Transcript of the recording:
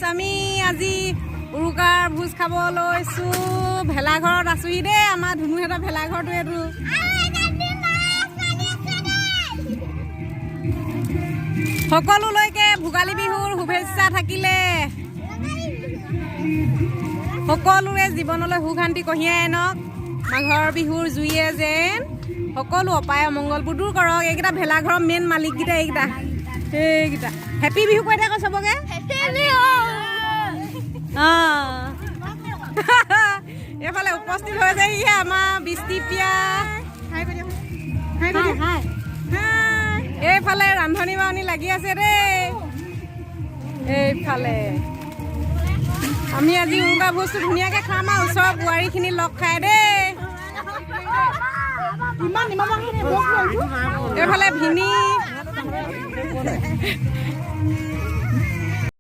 আমি আজি উৰুকাৰ ভোজ খাব লৈছোঁ। ভেলাঘৰত আছোহি দেই। আমাৰ ধুনুহঁতৰ ভেলাঘৰটো এইটো। সকলোলৈকে ভোগালী বিহুৰ শুভেচ্ছা থাকিলে। সকলোৰে জীৱনলৈ সুখ শান্তি কঢ়িয়াই আনক। মাঘৰ বিহুৰ জুইয়ে যেন সকলো অপায় অমংগলবোৰ দূৰ কৰক। এইকেইটা ভেলাঘৰৰ মেইন মালিককেইটা এইকেইটা, এইকেইটা। হেপী বিহু কৈ থাকো চবকে। অঁ, এইফালে উপস্থিত হৈ যায় আমাৰ বৃষ্টিপ্ৰিয়া। এইফালে ৰান্ধনী বাঢ়নী লাগি আছে দেই। এইফালে আমি আজি উৰুকা ভোজটো ধুনীয়াকৈ খাম আৰু ওচৰৰ বোৱাৰীখিনি লগ খাই দেই। ইমান নিমখ। এইফালে ভিনি।